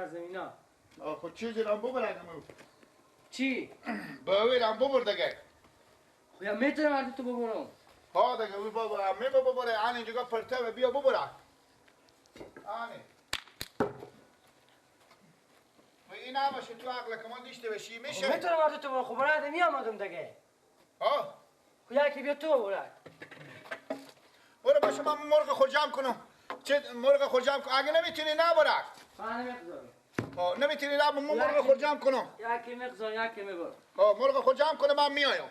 از زمینا. خود چیزی رام ببرم. چی؟ باوی رام ببر دیگه. خب یا میتونم مرد تو ببرم. ها دیگه وی بابا عمه ببره آن اینجا پرته بیا ببره. آنه. و این همش تو عقل کمان دیشته بشی میشه. میتونم مرد تو ببرم. خب برای میامدم دیگه. ها؟ خب یکی بیا تو ببر. برو باشه من مرغ خود جمع کنم. چه مرغ خود جمع کنم؟ اگه نمیتونی نبرک. من نمیگذارم. نمیتونی نه من مرغ خود جمع کنم. یکی میگذارم یکی میبرم. مرغ خود جمع کنم من میایم.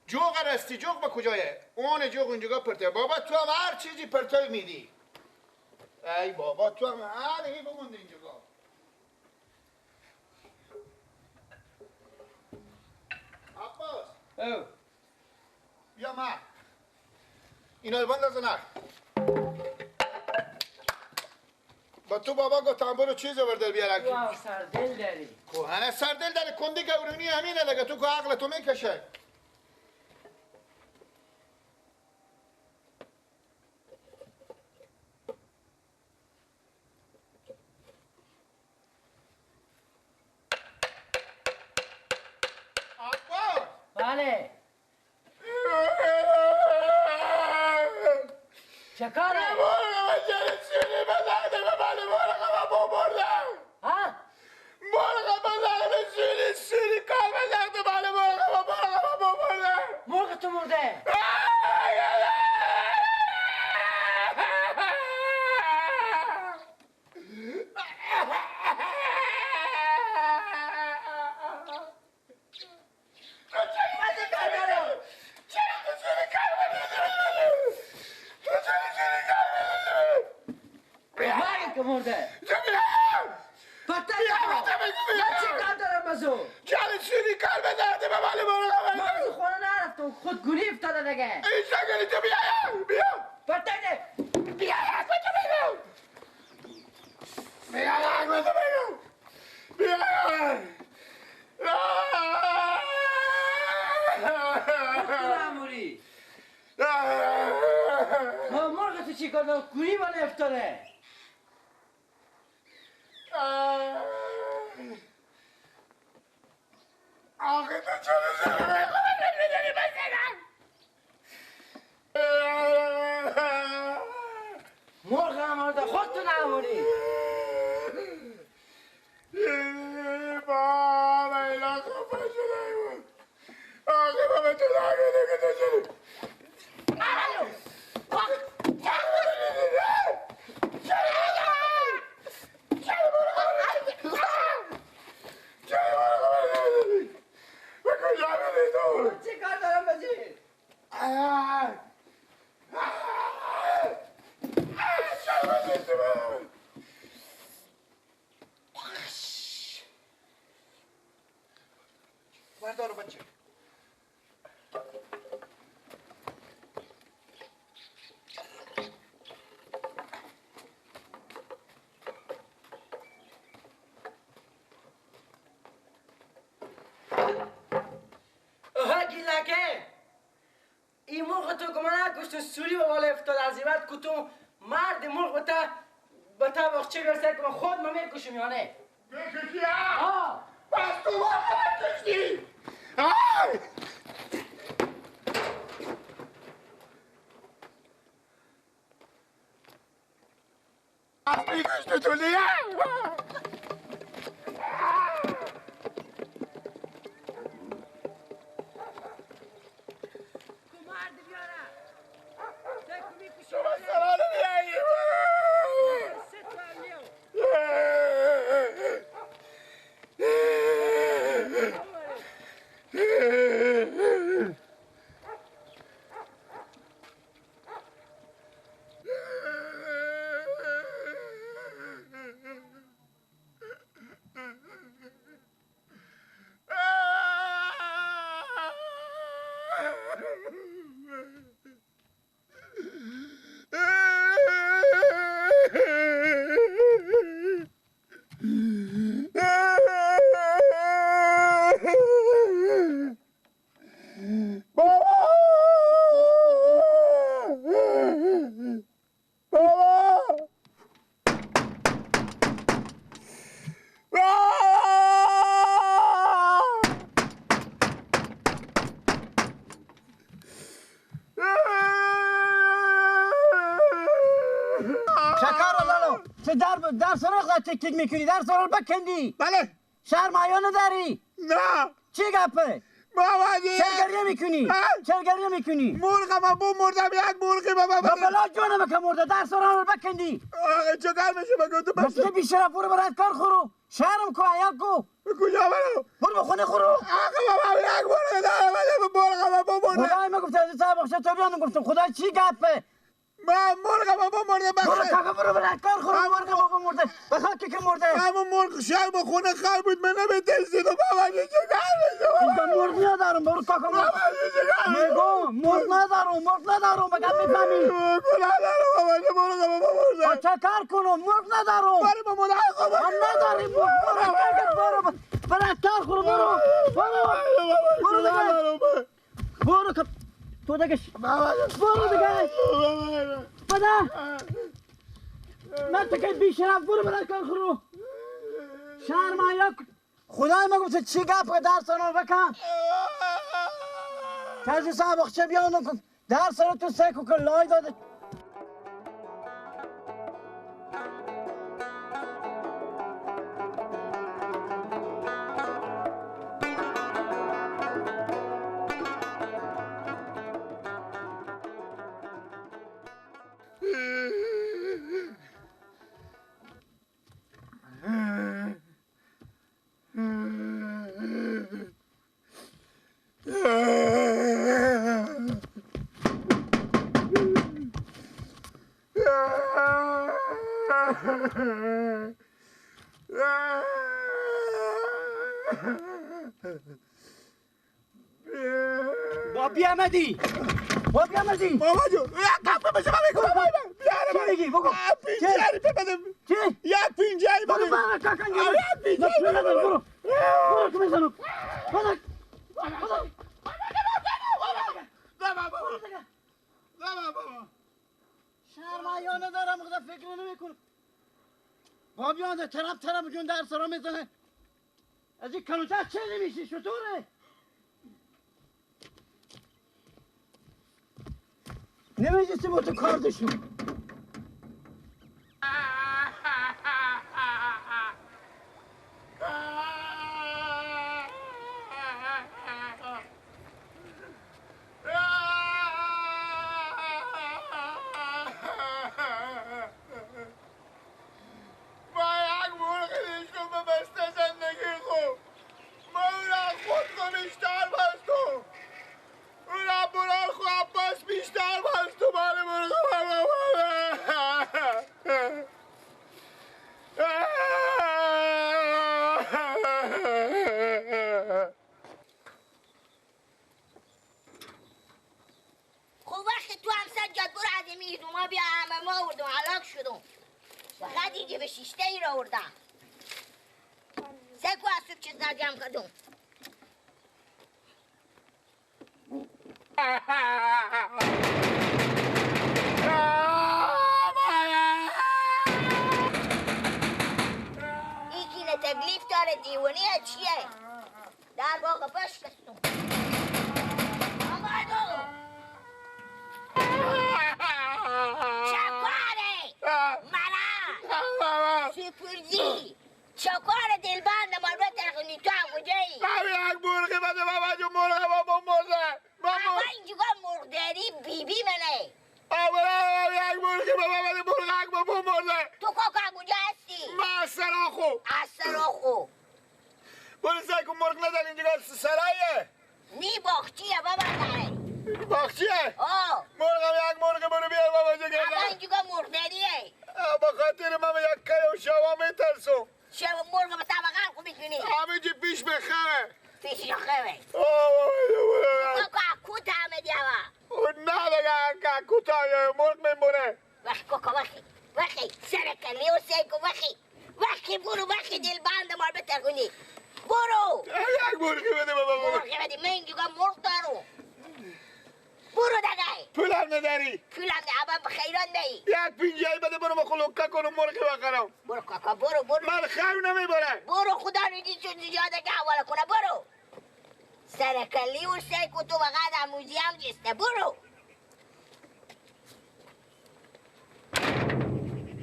جوغ رستی جوغ به کجایه؟ اون جوغ اینجا پرته. بابا تو هم هر چیزی پرته میدی. ای بابا تو هم هر هی بمونده اینجا. عباس. او. بیا من. اینا رو بنداز نه. با تو بابا گفتم برو چیز آورده بیارک. تو هم سردل داری. کوهنه سردل داری کندی گورونی همینه دیگه تو که عقل تو میکشه. عباس. بله. چه کاره؟ مرغ تو مرده. مرغ مرده. خود گولی افتاده دیگه. این شکلی تو بیا بیا. پرتنده. بیا تو بگو. بیا تو بگو. بیا. تو مرغ تو چی کردم؟ گولی بالا افتاده. آخه تو چرا مرغ هم آورده خودتو نموری. بابا اینا خفه شده بود. آخه بابا تو نگه که تو چرا چی کار دارم بجی؟ بردار بچه. این مرغ تو که من نکشتم سوری به بالا افتاد از این بعد کتم مرد مرغ به تا باغچه برسه که من خود ما میکشم یا نه؟ میکشی ها؟ پس تو مرغ کشتی؟ از میکشتی تو لیه؟ تو در سراغ تک تک میکنی، در سراغ بکندی. بله. شرمایه نداری؟ نه. چی گپه؟ بابا چرا گریه میکنی؟ چرا گریه میکنی؟ مرغم بو مردم، یک مرغی بابا. بلا جونم که مرده، در سراغ بکندی. آقا چه کار میشه بگو تو بس تو بیشرف، برو برات کار خورو. شرم کو، عیال کو. کجا برو؟ برو به خونه خورو. آقا بابا یک مرغ دارم، مرغم بو مرده. خدای ما گفت از صاحب بخش تو بیان، گفتم خدا چی گپه؟ ما مرغم بو مرده. برو کاکا، برو برات کار خورو. مرغم بو مرده، به خاک که مرده. همون مرغ شب خونه خر بود، من نمی‌ترسیدم بابا. چه کار میشه؟ اینجا مرغ ندارم، برو کاکا. مرغ میگم مرغ ندارم، مرغ ندارم، بگم میفهمی؟ گناه ندارم بابا، مرغم بو مرده. چه کار کنم؟ مرغ ندارم. برو بابا، من ندارم مرغ. برو کاکا، برو برات کار خورو. برو برو برو دیگه، برو تو دیگه، برو دیگه. بده من تو که بیشرف، برو برات کار خورو. شرمایه خدای ما گفت چی گپ درس رو بکن. تازه صاحب بخچه بیان درس رو تو سکو که لای داده. بابی احمدی، بابی احمدی. بابا جون یک کپ بشه من میگم بابا. چی میگی؟ بگو. پینجری بده. چی؟ یک پینجری بده. برو برو کاکا، برو برو برو که میزنم. برو برو. نه بابا. شرمایه ندارم، خدا فکر نمیکنم. بابی آنده طرف طرف جون در سرا میزنه. از این کنوچه چه نمیشی شطوره؟ نمیجیستی با تو کار دشون.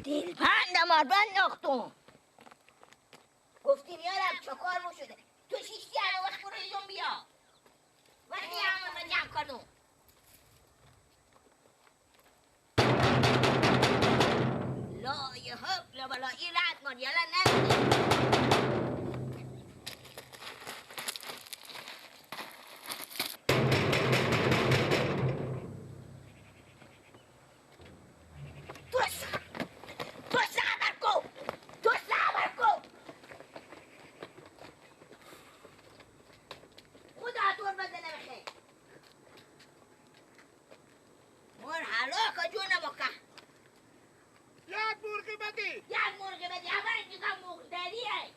دلبندم آربند ناختم. گفتی میارم چکار مو شده. تو شیشتی الان وقت برو ایدون بیا. وقتی همه جمع کردم. لا یه حول ولا این رد مار یالا نمیده. تو صبر کن، تو صبر کن. خدا دور بده نمیخه. مر حلاک جون مکه. یک مرغ بدی. یک مرغ بدی. اول دیگه مرغ داریه.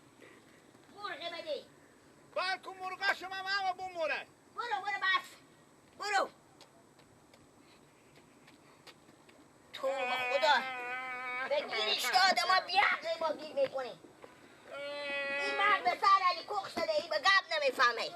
مرغ بدی. بلکه مرغ شما همه بموره. برو برو بس. برو. تو خدا به گیرش داد ما بیعقل ما گیر میکنی. این مرد به سر علی کخ شده، این به گپ نمیفهمه.